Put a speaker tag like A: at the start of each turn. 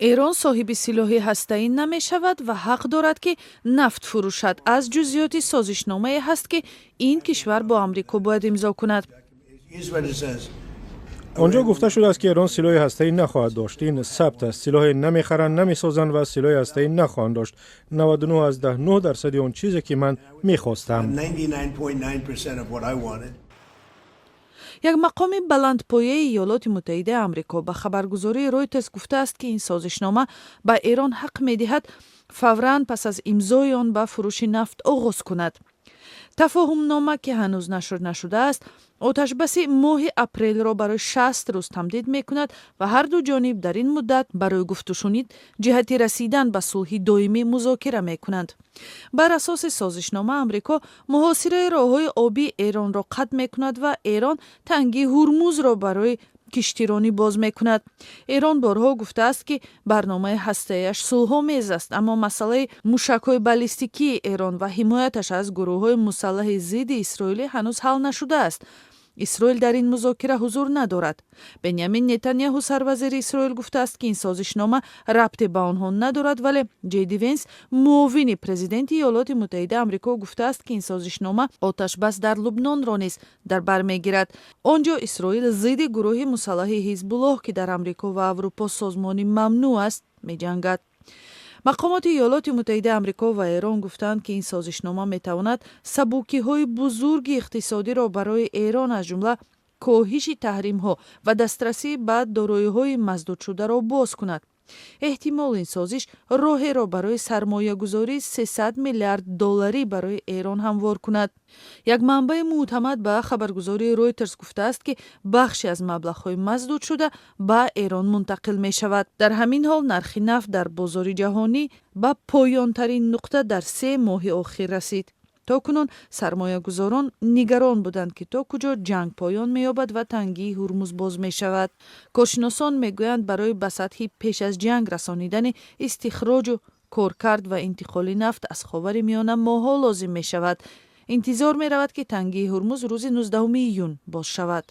A: Эрон соҳиби силоҳи ҳастаӣ намешавад ва ҳақ дорад, ки нафт фурӯшад, аз ҷузъиёти созишномае ҳаст, ки ин кишвар бо Амрико бояд имзо кунад.
B: Он ҷо гуфта шудааст, ки Эрон силоҳи ҳастаӣ нахоҳад дошт. Ин сабт аст. Силоҳе намехаранд, намесозанд ва силоҳи ҳастаӣ нахоҳанд дошт. 99,9 дарсади он чизе, ки ман мехостам.
A: Як мақоми баландпояи Иёлоти Муттаҳидаи Амрико ба хабаргузории Ройтерс гуфтааст, ки ин созишнома ба Эрон ҳақ медиҳад фавран пас аз имзои он ба фурӯши нафт оғоз кунад. Тафоҳумнома, ки ҳанӯз нашр нашудааст, оташбаси моҳи апрелро барои 60 рӯз тамдид мекунад ва ҳарду ҷониб дар ин муддат барои гуфтушунид ҷиҳати расидан ба сулҳи доимӣ музокира мекунанд. Бар асоси созишнома, Амрико муҳосираи роҳҳои обии Эронро қатъ мекунад ва Эрон тангии Ҳурмузро барои киштиронӣ боз мекунад. Эрон борҳо гуфтааст, ки барномаи ҳастаяш сулҳомез аст, аммо масъалаи мушакҳои баллистикии Эрон ва ҳимояташ аз гурӯҳҳои мусаллаҳи зидди исроилӣ ҳанӯз ҳал нашудааст. Исроил дар ин музокира ҳузур надорад. Бенямин Нетаняҳу, сарвазири Исроил, гуфтааст, ки ин созишнома рабте ба онҳо надорад, вале Ҷейди Венс, муовини президенти Иёлоти Муттаҳидаи Амрико, гуфтааст, ки ин созишнома оташбас дар Лубнонро низ дар бар мегирад. Он ҷо Исроил зидди гурӯҳи мусаллаҳи Ҳизбуллоҳ, ки дар Амрико ва Аврупо созмони мамнӯъ аст, меҷангад. Мақомоти Иёлоти Муттаҳидаи Амрико ва Эрон гуфтанд, ки ин созишнома метавонад сабукиҳои бузурги иқтисодиро барои Эрон, аз ҷумла коҳиши таҳримҳо ва дастрасӣ ба дороиҳои масдудшударо боз кунад. Эҳтимол, ин созиш роҳеро барои сармоягузории 300 миллиард долларӣ барои Эрон ҳамвор кунад. Як манбаи мӯътамад ба хабаргузории Ройтерс гуфтааст, ки бахше аз маблағҳои масдудшуда ба Эрон мунтақил мешавад. Дар ҳамин ҳол, нархи нафт дар бозори ҷаҳонӣ ба поёнтарин нуқта дар 3 моҳи охир расид. То кунун сармоягузорон нигарон буданд, ки то куҷо ҷанг поён меёбад ва тангии Ҳурмуз боз мешавад. Коршиносон мегӯянд, барои ба сатҳи пеш аз ҷанг расонидани истихроҷу коркард ва интиқоли нафт аз Ховари Миёна моҳҳо лозим мешавад. Интизор меравад, ки тангии Ҳурмуз рӯзи 19 июн боз шавад.